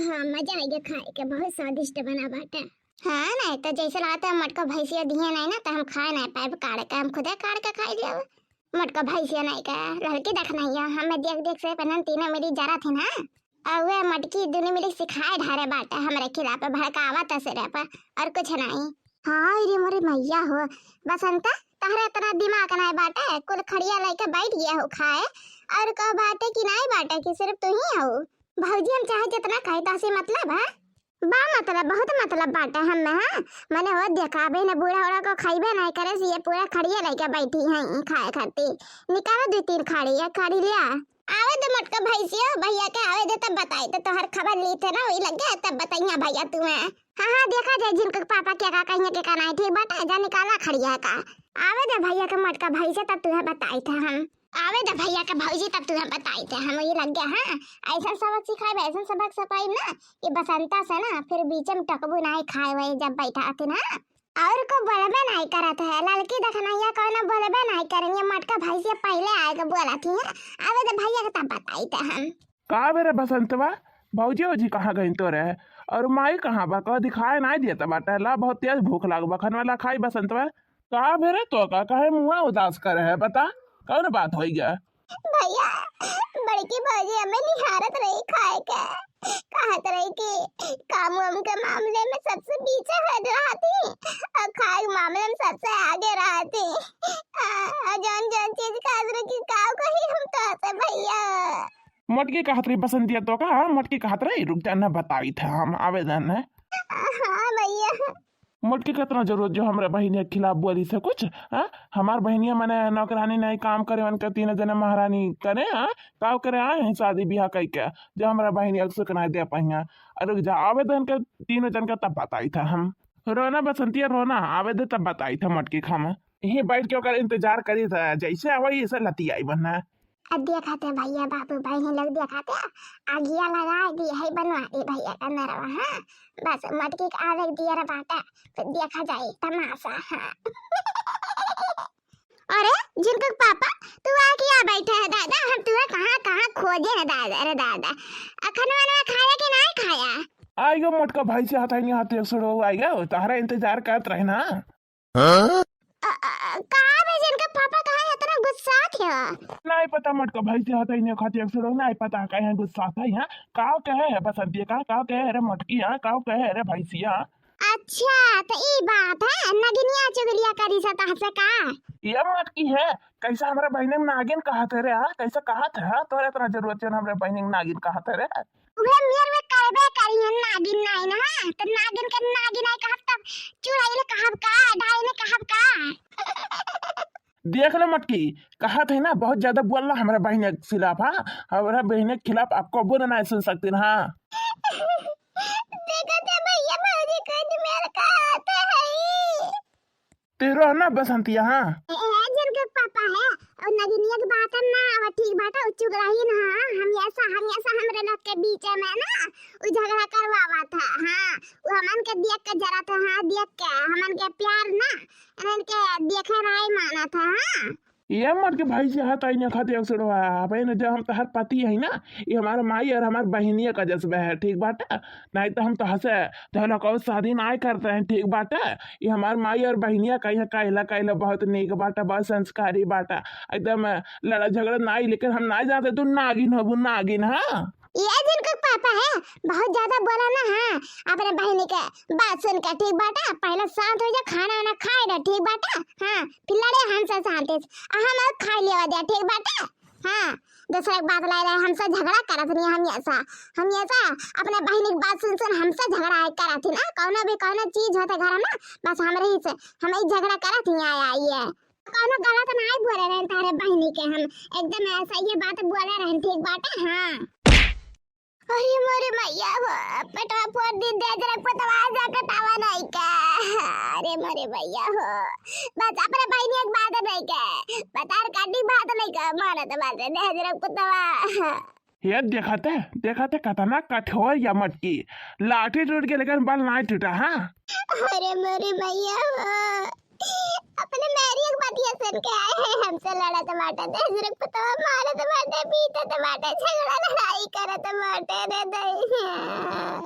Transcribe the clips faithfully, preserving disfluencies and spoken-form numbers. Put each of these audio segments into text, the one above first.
हाँ, मजा आइगा खाए के, बहुत स्वादिष्ट बना बाटे। हाँ, नाहीं तो जैसे लागत है मोटका भैंसिया दिहे नाहीं ना, तो हम खाए नाहीं पाएब काढ़ के, हम खुदे काढ़ के खाई लेब। मोटका भैंसिया नाहीं का, लड़की देखनहिया, हमें देख देख से पहले तीनों मिली जरा थी ना। और वे मोटकी दुनू मिली सिखाए ढारे बाटे हमरे खिलाफ, भड़कावा त सिरे पर, और कुछ नाहीं। हाँ रे मोरे मैया हो, बसंता, तहरे इतना दिमाग नाहीं बाटे, कुल खड़िया लेके बैठ गया हो खाए, और कह बाटे कि नाहीं बाटे कि सिर्फ तू ही हो। भौजी हम चाहे जितना कहे, तहसे मतलब है? बा मतलब, बहुत मतलब बाटे हमें, हाँ? मने हो देखा, अबे न बूढ़ा उड़ा को खइबे नाहीं करे, से ये पूरा खड़िया लेके बैठी हैं खाए खातिर। निकालो दो तीन खाड़ी, एक खाड़ी लिया। आवे दे मोटका भैंसियो, भैया के आवे दे, तब बताई, तो तोहर खबर ली थे ना, वही लग गया, तब बताइया भैया तुम्हें। हाँ, हाँ, देखा जाए जिनके पापा क्या का कहिए, के का नाहीं, ठीक बाटे, जा निकाला खड़िया का। आवे दे भैया के मोटका भैंसिया, तब तुम्हें बताई थे हम। आवे दे भैया के भौजी, तब तुम्हें बताई थे हम, वही लग गया, हाँ। ऐसा सबक सिखाए, ऐसा सबक सिखाई ना, ये बसंता से ना, फिर बीच में टकबू नाहीं खाए हुए जब बैठा आते ना। और को बोलबे नाहीं करत है, लड़की देखनहिया कौनो बोलबे नाहीं करेंगे, मोटका भैंसिया पहले आए के बोला थी, हाँ? आवे दे भैया के तब बताई थे हम। का बेरे बसंतवा, भौजी, भौजी कहाँ गई तो रहे? और माई कहाँ बा? कह दिखाए नाहीं देता बाटे। ला, बहुत तेज भूख लाग बा, खनवा ला खाई बसंतवा। का बेरे तो का, काहे मुँह उदास करे है, बता, कौन बात होई गया? भैया, बड़की भौजी हमें निहारत रही खाए के, कहत रही कि काम वाम के मामले में सबसे पीछे हट रहती और खाए के मामले में सबसे आगे रहती। आ, आ, जौन जौन चीज खास रही, का कही हम तोहसे भैया। मोटकी कहत रही बसंतिया तो का, मोटकी कहत रही, रुक जा ना, बताई थे हम, आवे दे ना। हाँ भैया। मोटकी कितना जरूरत जो हमरा बहिनिया के खिलाफ बोली से कुछ, हाँ? हमार बहिनिया मने नौकरानी नाहीं, काम करे, उनके तीनों जने महारानी करे, हाँ? काव करे आए हैं शादी बियाह कई के, जो हमरा बहिनिया के सुख नाहीं दे पाइया। अरे रुक जा, आवे दे इनके तीनों जन का, तब बताई था हम। रोना बसंतिया रोना, आवे दे तब बताई था मोटकी के हम। यहीं बैठ के ओकर इंतजार करी था, जैसे आवे ऐसे लतियाई बना। अब देखा थे भैया बाबू बहिनी लोग, देखा थे, आगिया लगा दी है बनवा दी भैया का नरवा, हाँ? बस मोटकी के आवे दिया रे बाटा, फिर देखा जाए तमाशा, हाँ। अरे जिनके पापा, तू आ किया बैठा है दादा, हम तुम्हें कहाँ कहाँ खोजे हैं दादा रे दादा। अखन मनवा खाया कि नाहीं खाया? आइगो मोटका भैंसिया, हाथ नहीं हाथ एक सौ आई गयो, तहरा इंतजार करत रहे ना। हाँ? अ, अ, अ, का बे, जिनका पापा कहाँ है, इतना गुस्सात है? नाहीं पता मोटका भैंसिया, हाथ नहीं खाती एक सौ, नाहीं पता काहे गुस्सात है, हाँ? काव कहे है बसंतिया का, काव कहे है रे मोटकी, हाँ? काव कहे है रे भैंसिया? अच्छा, तो ई बात है, नगिनिया चुगलिया करी सा तहसे का? ये मोटकी है, कैसा हमरा बहिने में नागिन कहत है रे, हाँ? कैसा कहत है, हाँ? तोरे इतना जरूरत है हमरा बहिने में नागिन कहत है रे? उहे मेर में करबे करी है नागिन नाई ना, तो नागिन के नागिन नाई कहब तब चुड़ैल कहब का, डाइन कहब का? देख ले मोटकी, कहत है ना, बहुत ज्यादा बोल रहा हमरा बहिने के खिलाफ, हाँ? हमरा बहिने के खिलाफ आप कबो ना, ना सुन सकते ना, हाँ? देखत है भैया भौजी कुछ मेर कहत है। ते रह ना बसंतिया, हाँ। ए, ए, जिनके पापा है, और नगिनिया के बात ना आवा, ठीक बात है, उ चुगलाइन, हाँ, हमेशा, हमेशा हमरे लोग के बीच में ना, उ झगड़ा करवावा था, हाँ, उ हमन के देख के जरा था, हाँ, देख के, हमन के प्यार ना, इनके देखे नहीं माना था, हाँ। ये मत के भाई से हाथ आई ना खाते अक्सर हुआ, भाई ना, जब हम तोहर पति है ना, ये हमार माई और हमार बहिनिया का जज्बा है, ठीक बात है? नहीं तो हम तो हंसे, तो हम लोग शादी ना करते हैं, ठीक बात है? ये हमार माई और बहिनिया का यहाँ कहला, कहला बहुत नीक बाटा, बहुत संस्कारी बाटा, एकदम लड़ा झगड़ा नाई, लेकिन हम नाई जानते तू नागिन हबू, नागिन, हाँ? ये जिनके पापा है, बहुत ज्यादा बोला ना, हाँ, अपने बहिनी के बात सुन के, ठीक बाटा? पहले शांत हो जा, खाना वाना खाए ना, ठीक बाटा? हाँ, फिर लड़े हमसे शांति से, आ हम और खाए लेवा दे, ठीक बाटा? हाँ, दूसरा एक बात लाई रहे, हमसे झगड़ा करत नहीं, हम ऐसा, हम ऐसा अपने बहिनी की बात सुन सुन हमसे झगड़ा है करत ही ना, कौनो भी कौनो चीज होते घर में, बस हमरे ही से, हम ही झगड़ा करत ही आया ये। कौनो गलत नाई बोले रहन तारे बहिनी के हम, एकदम ऐसा ये बात बोले रहन, ठीक बाटे? हाँ। अरे मोरे मैया हो, पेटवा फोड़ दी दे जरा पतवा जा कटावा नहीं का। अरे मोरे मैया हो, बस अपने बहिनी एक बात नहीं के, बतार काटी बात नहीं का, मानत बाटे दे जरा पतवा। ये देखते, देखते कतना कठोर या मटकी, लाठी टूट के लेकिन बल ना टूटा, हाँ? अरे मोरे मैया हो, अपने मैरिया के बतिया सुन के आए हैं, हमसे लड़त बाटे, दे जरा पतवा मारत बाटे, पीटत बाटे, झगड़ा लड़ाई करत बाटे रे दैया।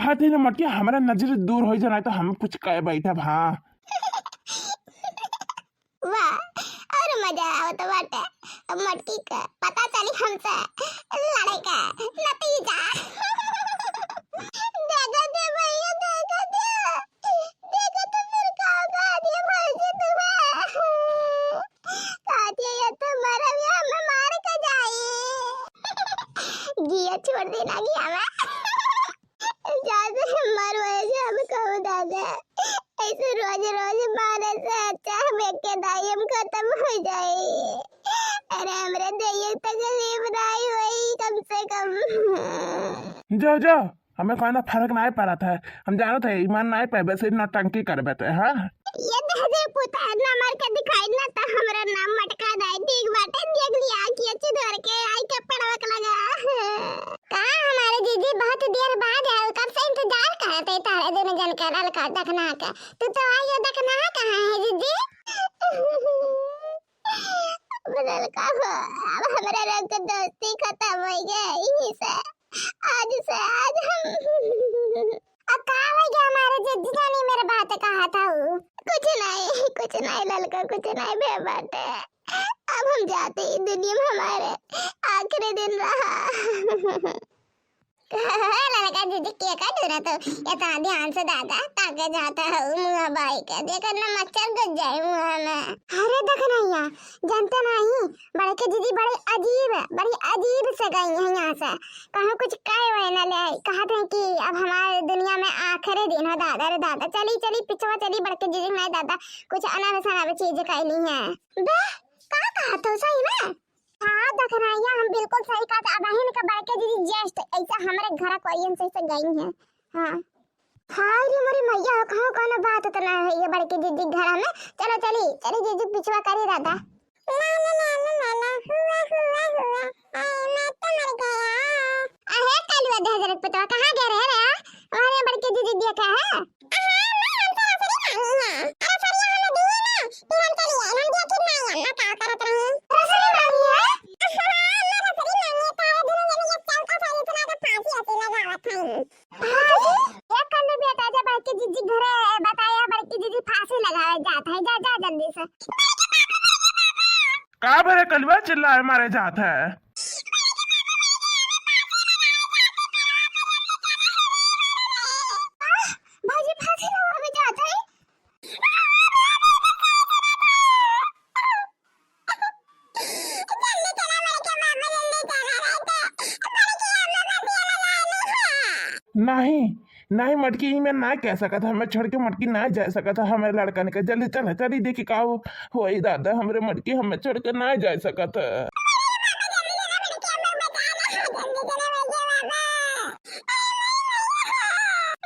अरे ना मटकी, हमरा नजर दूर होइ जाना तो हम कुछ कहे बैठब, हाँ। वाह, और मजा आवत बाटे। अब मटकी का पता चली हमसे लड़े का नतीजा। देखा दे भैया, देखा दे, देखा तो फिर का कह दिया भौजी तुम्हें। कह दिया ये तो मरब, ये हमें मार के जाई। जिया छोड़ देना कि हमें। ज्यादा मरवाए जे हम कहूँ दादा, ऐसे रोज रोज मारे से अच्छा हम एक के दाई हम खत्म हो जाए। अरे हमरे दइया तकलीफ नाई होई कम से कम। जाओ, जाओ, हमें कौनो फर्क नाई पड़त है। हम जानत है ईमान नाई पाए, बस नौटंकी करबे ते, हाँ? ये दहजर पुता ना मर के दिखाई ना तो हमरा नाम मटका दाई। ठीक बाटे, देख लिया कि अच्छी धर के आई के पड़वक लगा। कहाँ हमारे जीजी, बहुत देर बाद आए, कब से इंतजार करत है तारे दोनों जन का, ललका दखना का। तू तो आई हो, दखना कहाँ है जीजी? ललका हो, अब हमरा लोग के दोस्ती खत्म हो गई, यही से आज से आज हम अब का हो गया हमारे जीजी जानी मेरे बात कहा था वो? कुछ नहीं, कुछ नहीं ललका, कुछ नहीं बे बाटे। अब हम जाते ही दुनिया में हमारे आखिरी दिन रहा। ललका जीजी के का डरा तो इतना ध्यान से दादा ताके जाता है मुँह बाई के, देखा ना मच्छर घुस जाए मुँह में। अरे देख नैया, जानते नहीं, बड़के जीजी बड़े अजीब, बड़ी अजीब से गई हैं यहाँ से। कहूँ कुछ कहे हुए ना ले आई। कहत हैं कि अब हमारे दुनिया में आखिरी दिन हो दादा रे दादा। चली, चली, पिछवा चली, बड़के जीजी नहीं दादा, कुछ अनावे सनावे चीज कैली हैं। बे, का कहत हो सही में? हाँ, देख रहा है, हम बिल्कुल सही कहत। अब अहिन के बड़के जीजी just ऐसा हमारे घर कोरियन से, से गई हैं। हाँ। हाय रे मोरी मैया, कहाँ कौनो बात तो ना है ये बड़के जीजी घर में। चलो चली, चली जीजी पिछवा करी दादा। ला ला ला ला ला ला, हुआ हुआ हुआ, हाय मैं तो मर गया। अहे कलुआ दे हजरत पुतवा, कहाँ गए रहे रे? हमारे बड़के जीजी दिया का है? अहा, मैं हम तो रसरी नानी है। अरे सरिया हमें दिए ना, फिर हम चली आए, हम दिया कि नहीं, हम ना का करत रही। रसरी नानी है? अहा, मैं रसरी नानी है, तारे दोनों जने एक चौका सारी सुना के फांसी ऐसी लगावत है। हाँ जी, एक कल्लू बेटा जा बड़की जीजी घरे बताया, बड़की जीजी फांसी लगावे जात है, जा, जा जल्दी से। का बरे कलुआ चिल्लाए मारे जात है? भौजी फांसी लगावे जात है। नहीं, नहीं मटकी, ई में ना कह सकत, हमें छोड़ के मटकी ना जा सकत, हमें लड़कन के। जल्दी चल, चली देखी का हो, होई दादा, हमरे मटकी हमें छोड़ के ना जा सकत।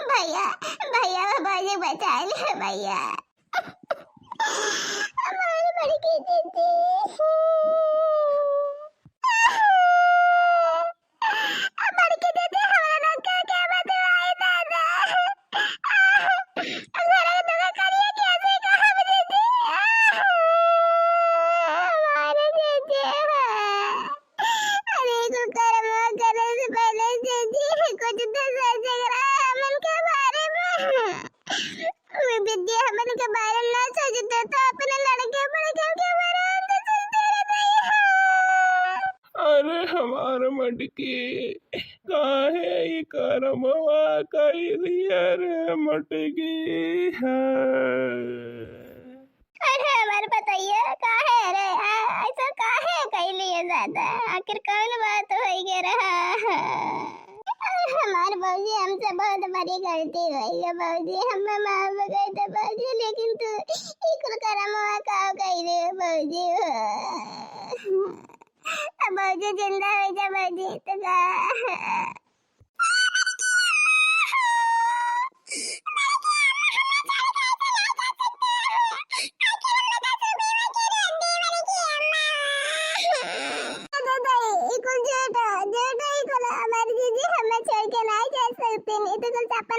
भैया, भैया, भौजी बचा लिया भैया। हमारे बड़की दीदी। बड़की दीदी, हमरा लोग के, के बतलाई दादा? हमरा के दुख करिए कैसे कहब दीदी? हमारे दीदी। अरे, को कर्म करे से पहले दीदी, कुछ तो सोचे रहा हमन के बारे में। वो विद्या हमन के बारे में ना सोचते तो अपने लड़के बड़कन के बारे में तो सोचते रहते हैं। अरे हमार मटकी, काहे ई करमवा कई दिया रे मटकी, हाँ। अरे हमार पतैया, काहे रे, आ, ऐसा काहे कैली है दादा? आखिर कौन बात होई गे रहा? अरे हमार भौजी, हमसे बहुत बड़ी गलती होई है भौजी, हमें माफ कर दे भौजी, लेकिन तू ई कुल करमवा का कैले भौजी हो? अब भौजी जिंदा हो जा भौजी, तो का? दादा, ई कुल झूठ ह, झूठ ह ई कुल। हमार जीजी हमें छोड़ के नाई जा सकतीन, ई तो कुल सपना